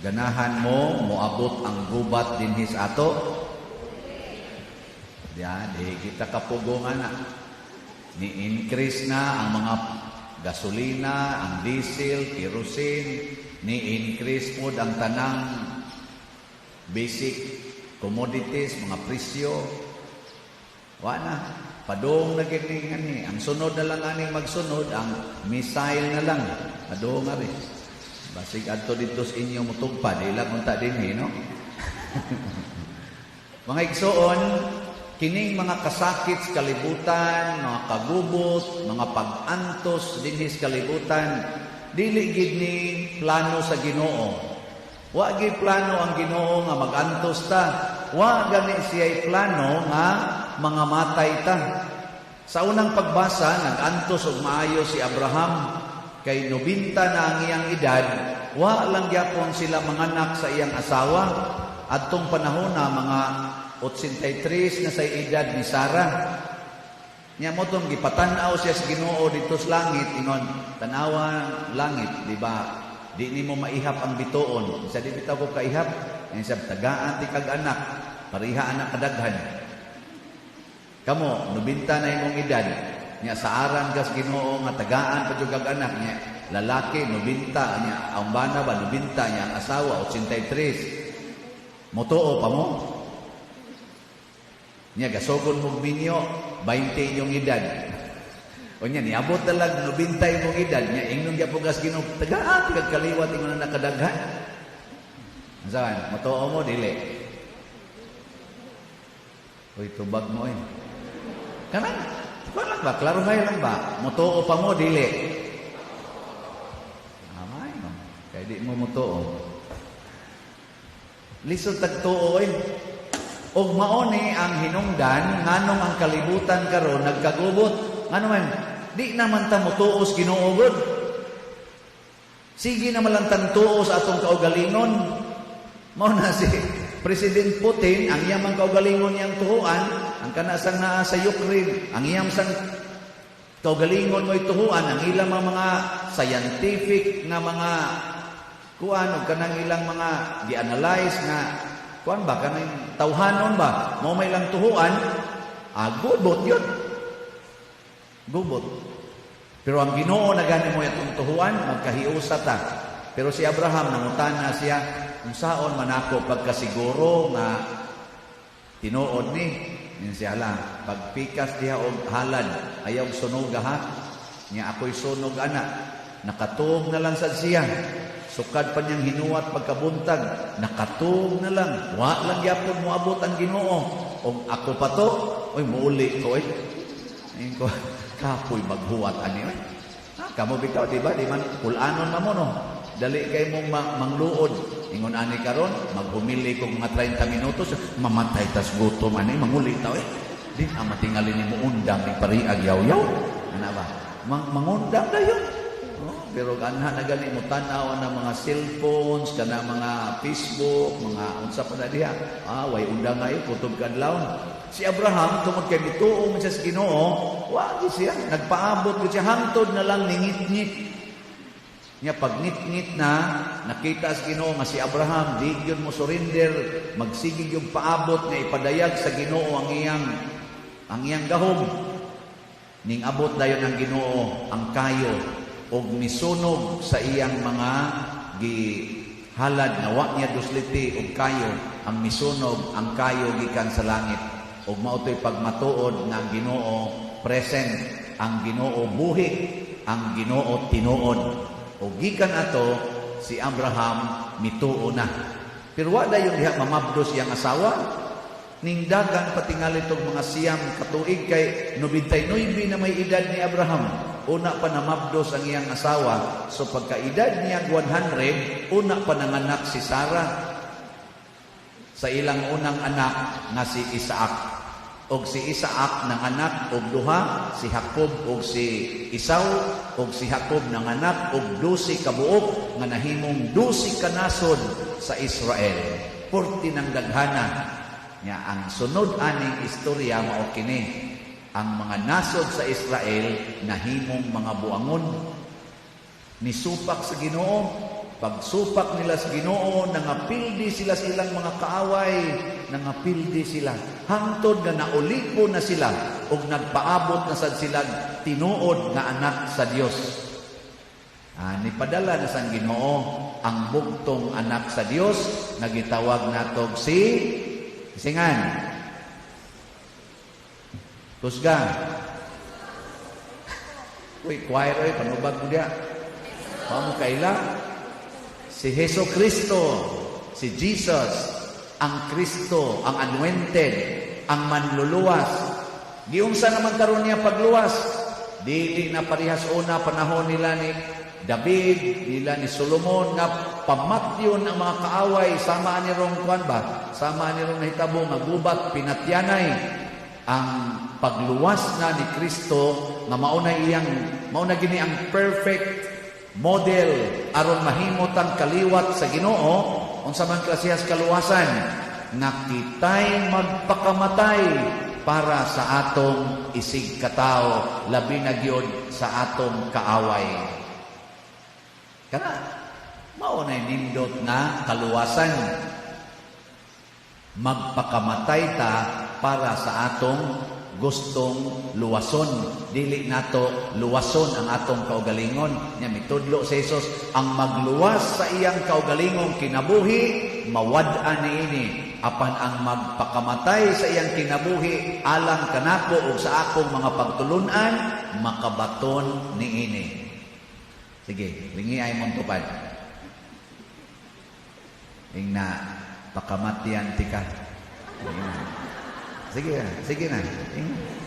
Ganahan mo moabot ang gubat dinhi sa ato? Ya, di kita kapugongan na. Ni-increase na ang mga gasolina, ang diesel, kerosene, ni-increase pod ang tanang basic commodities, mga presyo. Wa na. Padung na gid ni ani. Ang sunod na lang aning magsunod, ang missile na lang. Padung nga rin. Basig adto dito sa inyo mutugpa, di lang unta dinhi, no? Mga igsoon, kining mga kasakit sa kalibutan, mga kagubot, mga pag-antos dinhi sa kalibutan, dili gid ni plano sa Ginoo. Wa gid plano ang Ginoo nga magantos ta. Wa gani siya'y plano nga mga matay ta. Sa unang pagbasa, nag-antos og maayo si Abraham kay 90 na ang iyang edad, wa lang gyapon sila manganak sa iyang asawa. Adtong panahon na mga 83 na sa edad ni Sarah. Nya mao tong gipatan-aw siya sa Ginoo didto sa langit, ingon, "Tanawa langit, di ba? Di nimo maihap ang bituon." Sa di bitaw ko kaihap, ingon siya, "Tagaan ti kag anak, pareha anak kadaghan." Kamo, 90 na imong edad, nya saaran kas Ginoo nga tagaan pa jud kag anak nya lalaki 90 nya ang bana ba 90 nya ang asawa 83. Motuo pa mo? Nya gasugod mong minyo, 20 inyong edad. O nya niabot na lang 90 imong edad nya ingnon gyapon kas Ginoo, "Tagaan ti kag kaliwat ingon na kadaghan." Saan? Motuo mo dili? Uy, tubag mo eh. Kanang, kuan lang ba? Klaruhay lang ba? Motuo pa mo, dili? Amay, no? Kaya di mo motuo. Lisod tagtuo eh. Og mao ni ang hinungdan nganong ang kalibutan karon nagkagubot. Ngano man, di naman ta motuo sa Ginoo gud. Sige naman lang tagtuo sa atong kaugalingon. Mao na si President Putin, ang iyang mang kaugalingon niyang tuhuan, ang kana sang naa sa Ukraine, ang iyang sang kaugalingon mo'y tuhuan, ang ilang mga scientific nga mga kuan ug kanang ilang mga gi-analyze nga kuan ba, kanang tawhanon ba, mao may lang tuhuan, ah, gubot yun. Gubot. Pero ang Ginoo na gani mo atong tuhuan, magkahiusa ta. Pero si Abraham, nangutana siya, "Unsaon man ako pagkasiguro nga tinuod ni?" Yun siya lang, "Pagpikas diha og halad, ayaw sunoga ha. Nya ako'y sunog ana." Nakatuog na lang sad siya. Sukad pa niyang hinuwat pagkabuntag, nakatuog na lang. Wa lang gyapon moabot ang Ginoo. Og ako pa to, oy, muuli ko eh. Ayun ko, kapoy maghuwat ani oy. Ah, kamo bitaw, di ba? Di man pul-anon man mo, no. Dali kay mong mangluod. Ingon ani karon, maghumili kog mga 30 minutos, mamatay tas gutom ani, manguli ta eh. Di na matingali ni mo undang ni pariag yaw-yaw. Ana ba? Mangundang dayon. Oh, pero ganha na gani mo tan-aw na mga cellphones, kana mga Facebook, mga unsa pa na diha. Ah, way undang ngayon, kutob kadlawon. Si Abraham, tungod kay mituo man siya sa Ginoo, wa gyud siya nagpaabot gyud siya hangtod na lang ningit-ngit. Nya pag ngit-ngit na, nakita sa Ginoo nga si Abraham di gyud mo surrender, magsige yung paabot nga ipadayag sa Ginoo ang iyang gahom. Ning abot dayon ang Ginoo ang kayo og misunog sa iyang mga gihalad nga wa niya dusliti og kayo, ang misunog ang kayo gikan sa langit. Og mao to'y pagmatuod nga ang Ginoo present, ang Ginoo buhi, ang Ginoo tinuod. O gikan ato si Abraham mituo na. Pero wa dayon diha mamabdos iyang asawa. Ning dagan patingali tog mga 9 ka tuig kay 99 na may edad ni Abraham. Una pa namabdos ang iyang asawa. So pagkaedad niya 100, una pa nanganak si Sarah sa ilang unang anak nga si Isaac. Og si Isaac nanganak og duha, si Jacob og si Esau, og si Jacob nanganak og 12 ka buok nga nahimong 12 ka nasod sa Israel. Purti ng daghana. Nya ang sunod aning istorya mao kini. Ang mga nasod sa Israel nahimong mga buangon. Nisupak sa Ginoo. Pagsupak nila sa Ginoo, nangapildi sila sa ilang mga kaaway, nangapildi sila. Hangtod nga naulipon na sila ug nagpaabot na sad sila tinuod nga anak sa Dios. Ah, nipadala na sang Ginoo ang bugtong anak sa Dios nga gitawag natog si Singan. Kusga. Uy, choir oy, panubag mo diya. Wa mo kaila. Si Heso Kristo, si Jesus, ang Kristo, ang anointed, ang manluluwas. Giunsa naman karon niya pagluwas? Dili na parehas una panahon nila ni David, nila ni Solomon nga pamatyon ang mga kaaway sama ni rong kuan ba? Sama ni rong nahitabo nga gubat pinatyanay. Ang pagluwas na ni Kristo nga mauna gini ang perfect model aron mahimot ang kaliwat sa Ginoo. Unsa man klasehas kaluwasan? Nga kitay magpakamatay para sa atong isig katao, labi na gyud sa atong kaaway. Kana mao na nindot nga kaluwasan, magpakamatay ta para sa atong gustong luwason. Dili nato luwason ang atong kaugalingon. Nya mitudlo si Jesus, ang magluwas sa iyang kaugalingong kinabuhi mawad-an niini, apan ang magpakamatay sa iyang kinabuhi alang kanako ug sa akong mga pagtulunan makabaton niini. Sige, lingi ay mong tupad. Ingna, "Pakamatyan tika." Ingna. Sige na, sige na. Ingna.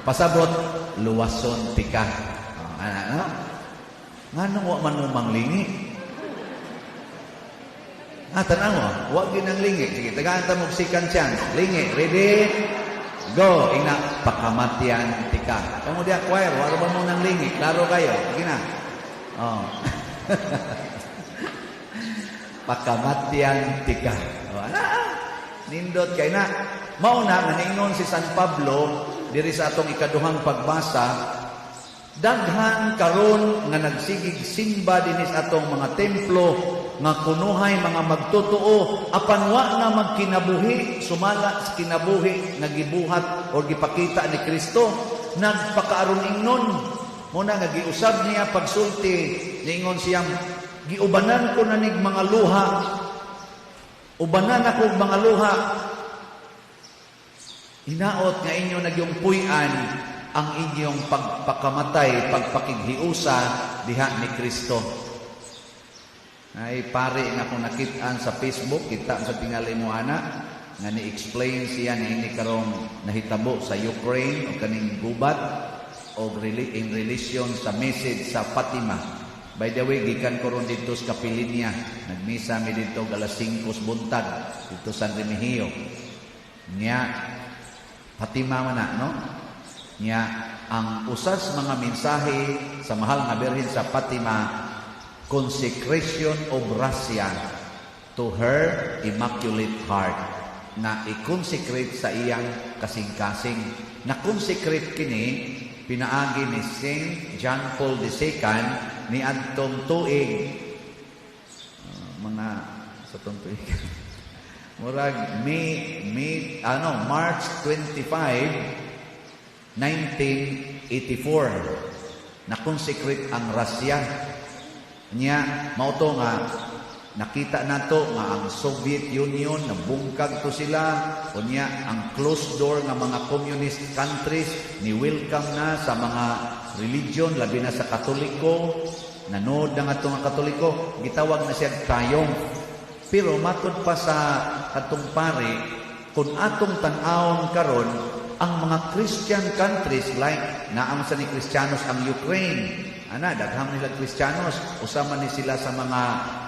Pasabot, "Luwason tika." Oh, ano, no? Nganong wa man mo manglingi? Ah, tanaw mo, wa gyud nang lingi. Sige, tagaan ta mo second chance. Lingi, ready? Go. Ingna, "Pakamatyan tika." Kamo diya, choir, wa ba mo nang lingi? Klaro kayo. Sige na. Oh. "Pakamatyan tika." Oh, ana. Nindot kay na. Mao na nga niingon si San Pablo diri sa atong ikaduhang pagbasa, daghan karon nga nagsigig simba dinhi sa atong mga templo nga kunuhay mga magtotoo, apan wa na magkinabuhi sumala sa kinabuhi nga gibuhat o gipakita ni Kristo, nagpakaaron ingnon. Mao na nga giusab niya pagsulti, niingon siyang, "Giubanan ko na nig mga luha, ubanan ako mga luha. Hinaot nga inyo nagyong puy-an ang inyong pagpakamatay, pagpakighiusa diha ni Kristo." Ay pare nga akong nakitaan sa Facebook, kita sa tingali mo ana, nga ni-explain siya ni ini karong nahitabo sa Ukraine o kaning gubat o in relation sa message sa Fatima. By the way, gikan ko ron dito sa Kapilinya. Nagmisa mi dito alas 5 buntag dito sa San Remigio. Nya Fatima man na, no? Nya ang usas mga mensahe sa mahal nga Birhen sa Fatima, consecration of Russia to her Immaculate Heart, na i-consecrate sa iyang kasing-kasing. Na-consecrate kini pinaagi ni Saint John Paul II ni adtong tuig mga sa tong tuig murag May, ano, March 25, 1984 na-consecrate ang Russia niya. Mao to nga nakita nato nga ang Soviet Union nabungkag to sila. Unya ang closed door nga mga communist countries ni welcome na sa mga religion, labi na sa Katoliko. Nanood na nga nga Katoliko, gitawag na siya triumph. Pero matud pa sa katong pare, kung atong tan-awon karon ang mga Christian countries, like naam sa ni Kristiyanos ang Ukraine ana, daghan nila Kristiyanos, usa man ni sila sa mga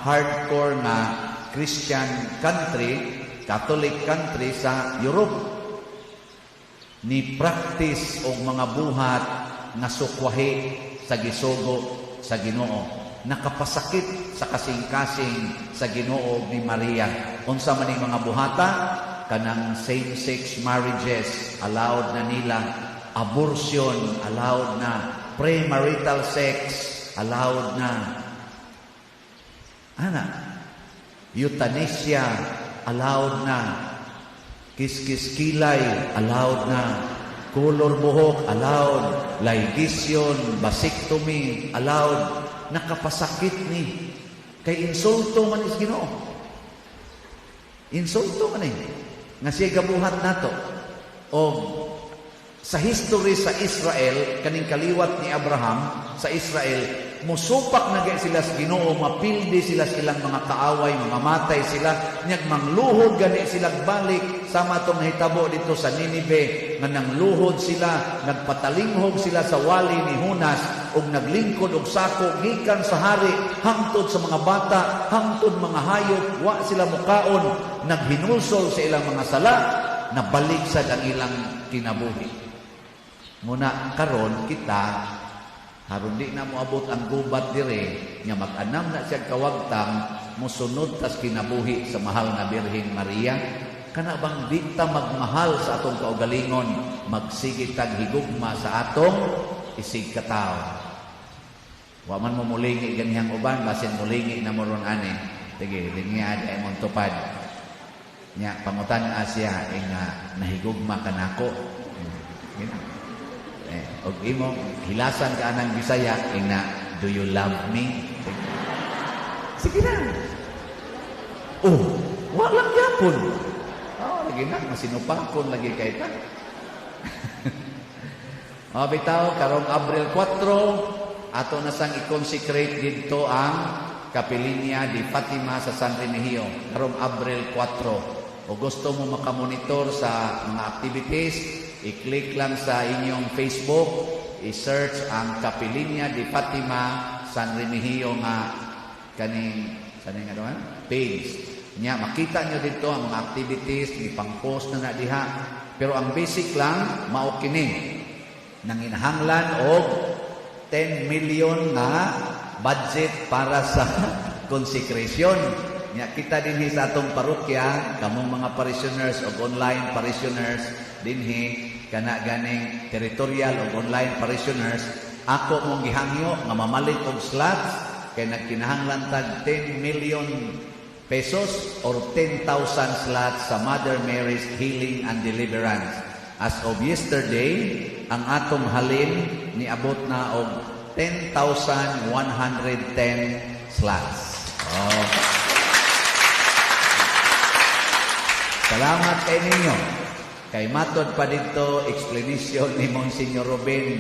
hardcore nga Christian country, Catholic country sa Europe, ni practice og mga buhat nga sukwahi sa gisugo sa Ginoo, nakapasakit sa kasing-kasing sa Ginoo ni Maria. Unsa man ning mga buhata? Kanang same-sex marriages allowed na nila, abortion allowed na, premarital sex allowed na. Ana, euthanasia allowed na. Kiskis kilay allowed na. Color buhok allowed. Ligation, vasectomy allowed. Nakapasakit ni. Kay insulto man is Ginoo. Insulto man eh. Nga siya gabuhat nato. O sa history sa Israel, kaning kaliwat ni Abraham sa Israel, musupak na gay sila sa Ginoo, mapildi sila sa ilang mga kaaway, mga matay sila, nyag mangluhod gani sila balik sama tong nahitabo dito sa Ninive, nga nangluhod sila, nagpatalinghog sila sa wali ni Jonas, ug naglingkod og sako gikan sa hari hangtod sa mga bata, hangtod mga hayop, wa sila mukaon, naghinulsol sa ilang mga sala, nabalik sad ang ilang kinabuhi. Muna karon kita haron di na moabot ang gubat dire nga mag-anam na siya kawagtang, mosunod tas kinabuhi sa mahal nga Birhen Maria. Kana bang di ta magmahal sa atong kaugalingon, magsige tag higugma sa atong isig katawo? Wa man mo mulingi ganihang uban, basin mulingi na mo ron ani. Sige, lingiad ay mong tupad. Nya pangutan siya nga nahigugma ka nako. Gina. Eh, og imo hilasan ka anang Bisaya ingna, "Do you love me?" Sige na. Oh, wa lang gyapon. Oh, lagi na masinupakon lagi kay ta. Oh, bitaw karong Abril 4 ato na sang i-consecrate didto ang Kapilinya di Fatima sa San Remigio karong Abril 4. O gusto mo makamonitor sa mga activities, i-click lang sa inyong Facebook, i-search ang Kapilinya di Fatima San Remigio nga kaning sa ning ano page. Nya makita nyo dito ang mga activities, ipang-post na na diha. Pero ang basic lang mao kini, nanginahanglan og 10 million nga budget para sa consecration. Nya kita dinhi sa atong parokya, kamong mga parishioners o online parishioners dinhi, kana ganing territorial o online parishioners, ako mong gihangyo nga mamalit og slots kay nagkinahanglan tag 10 million pesos or 10,000 slots sa Mother Mary's Healing and Deliverance. As of yesterday, ang atong halin niabot na og 10,110 slots. Oh. Salamat kay ninyo. Kay matod pa dito explanation ni Monsignor Ruben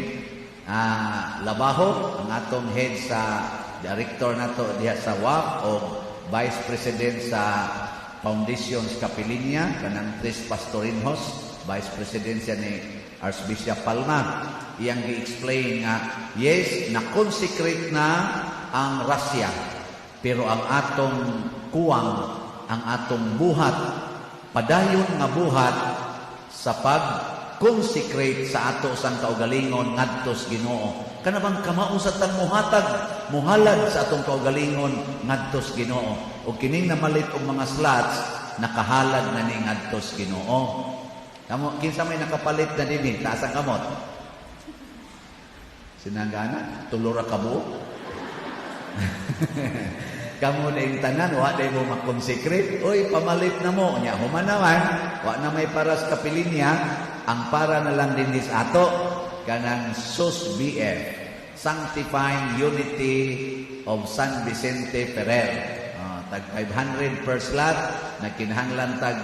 Labajo, ang atong head sa director nato diha sa WAF o Vice President sa Foundations Kapilinya, kanang Tres Pastorinhos, Vice President siya ni Archbishop Palma. Iyang gi-explain nga, yes, na-consecrate na ang Russia, pero ang atong kuwang, ang atong buhat, padayon nga buhat sa pag-consecrate sa ato sang kaugalingon ngadto sa Ginoo. Kana bang kamao sa tang muhatag, muhalad sa atong kaugalingon ngadto sa Ginoo. Og kining namalit og mga slots, nakahalad na ni ngadto sa Ginoo. Kamo, kinsa may nakapalit na dinhi? Taas ang kamot. Sinanggana, tulo ra ka buok. Kamo na yung tanan, wa na mo makonsecrate. Uy, pamalit na mo. Nya, human naman, wa na may paras kapilinya, ang para na lang din sa ato, kanang SUS BF, Sanctifying Unity of San Vicente Ferrer. Tag 500 per slot, nagkinahanglan tag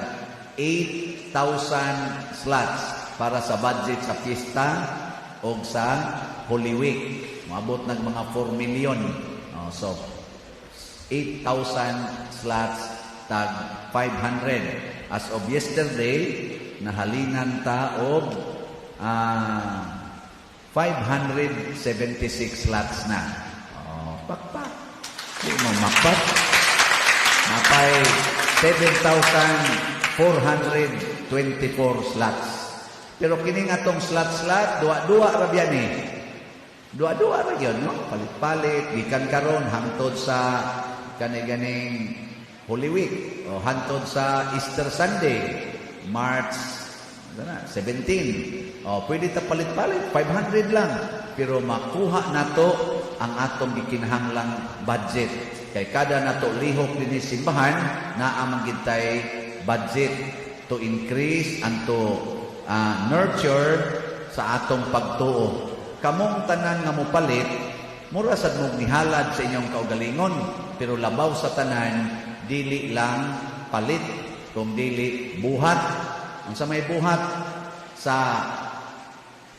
8,000 slots para sa budget sa fiesta o sa Holy Week. Maabot nag mga 4 million. Oh, so 8,000 slots tag 500. As of yesterday, nahalinan ta og 576 slots na. Oh, pakpak. Di mo mapat. Napay 7,424 slots. Pero kining atong slot-slot, duwa-duwa ra biya ni. Duwa-duwa ra yun, no? Palit-palit, gikan karon hangtod sa kani-ganing Holy Week o hangtod sa Easter Sunday, March ano na, 17. O, pwede ta palit-palit, 500 lang. Pero makuha nato ang atong gikinahanglang budget. Kay kada nato lihok dinhi simbahan, naa man gid tay budget to increase and to nurture sa atong pagtuo. Kamong tanan nga mopalit, mura sad mong nihalad sa inyong kaugalingon, pero labaw sa tanan, dili lang palit, kung dili buhat. Unsa may buhat sa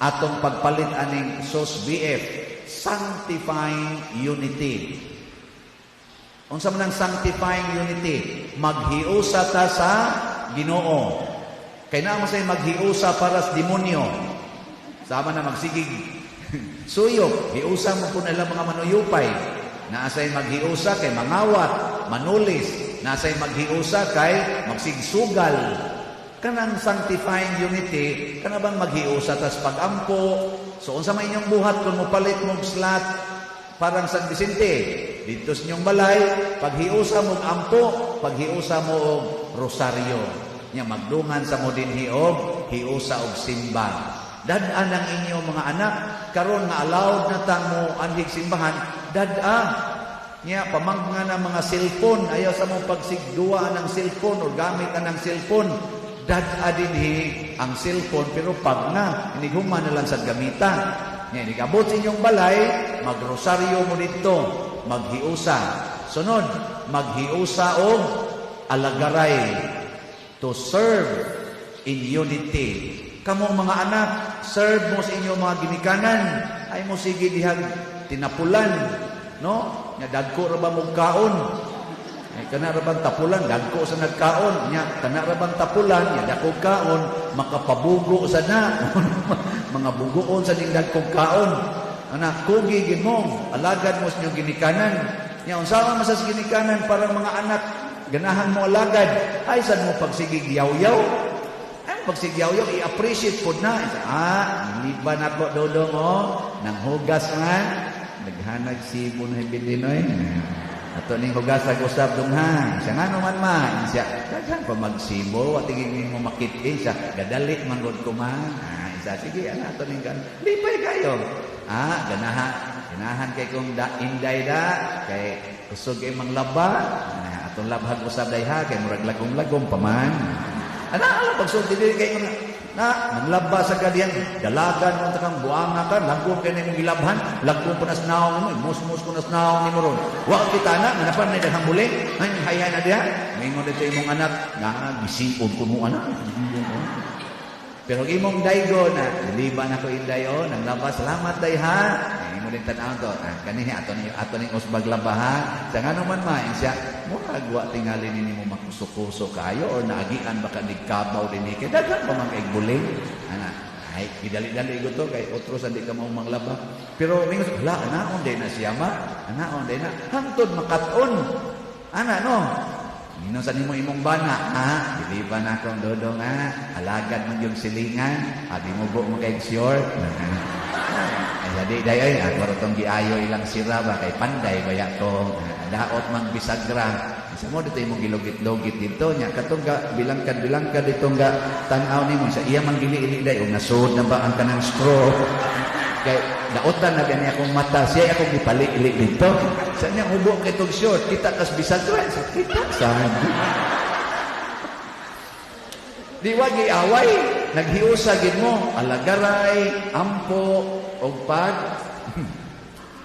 atong pagpalit aning SOS BF? Sanctifying unity. Unsa man ang sanctifying unity? Maghiusa ta sa Ginoo. Kay naa man say maghiusa para sa demonyo. Sama na magsigig suyop, hiusa mo po nila mga manuyupay. Naa say maghiusa kay mangawat, manulis. Naa say maghiusa kay magsigsugal. Kanang sanctifying unity, kana bang maghiusa tas pagampo? So unsa may inyong buhat kung mopalit mong slot parang San Vicente dito sa inyong balay? Paghiusa mo ampo, paghiusa mo og rosaryo. Nya magdungan sa mo dinhi og hiusa og simba. Dad-an ang inyong mga anak karon nga allowed na ta mo anhig simbahan, dad-a. Nya pamangga na mga cellphone, ayaw sa mo pagsigduwa ng cellphone or gamit na ng cellphone. Dad-a dinhi ang cellphone, pero pag na inighuman na lang sa gamita. Nya inigabot sa inyong balay, magrosaryo mo dito, maghiusa. Sunod, maghiusa og alagaray, to serve in unity. Kamong mga anak, serve mo sa inyong mga ginikanan. Ay mo sige dihag tinapulan, no? Nya dagko ra ba mong kaon? Ay kana ra bang tapulan, dagko sa nagkaon? Nya kana ra bang tapulan, nya dako kaon, makapabugo sa na. Mga bugoon sa ning dagkong kaon. Anak, kugi gid mo, alagad mo sa inyong ginikanan. Nya unsa man sa ginikanan parang mga anak ganahan mo alagad, ay sad mo pagsigig yaw-yaw. Ay pagsigyaw-yaw, i-appreciate pod na. Ah, liban ako dodong oh, nang hugas nga, naghanag sibo na hibilinoy. Ato ning hugas ag usab dong ha. Siya nga naman ma, siya daghan pa magsibo, wa tingin mo makit-in siya, gadali man gud ko ma. Ah, isa sige ana ato ning kan. Lipay kayo. Ah, ganahan, ganahan kay kong da inday da kay kusog kay manglaba. Ah, atong labhag usab day ha kay murag lagom-lagom pa man. Ana alam pagsulti dili kay nga na manglaba sa kadiyan dalagan mo ta kang buanga ka, lagom kay nimong gilabhan, lagom pa nas naong mo, musmus ko nas naong nimo ron. Wa kita na nga napan na daghang buli ay hayhay na diha. Mingon dito imong anak na gisiod ko mo anak. Pero imong daygo na liban ako inday oh, nang laba, salamat day ha. Imo din tan-awon to. Ah, kanihi ato ning usbag laba ha. Sa ngano man ma siya murag wa tingali nimo makuso-kuso kayo or naagian baka nigkabaw dinhi kay daghan pa man kay buling. Ana, ay gidali-dali ko to kay otro sa di ka mao manglaba. Pero mingon, hala, anaon day na siya ma. Anaon day na hangtod makat-on. Ana no. Nino sa nimo imong bana, ha? Diliban akong dodong, ha? Alagad man yung silingan, abi mo mo kay short. Ay, di day ay, ako ra tong giayo ilang sira ba, kay panday baya to. Daot man bisagra. Sa mo dito imong gilugit-lugit dito nya katong ga bilangkad-bilangkad dito ga tan-aw nimo sa iya man gili-ili day og nasud na ba ang kanang screw kay daotan na gani akong mata siya akong gipali-ili dito sa niya hubo kay tog short kita kas bisagra sa kita sa di wagi away naghiusa gid mo alagaray ampo og pag.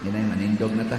Ginay manindog na ta.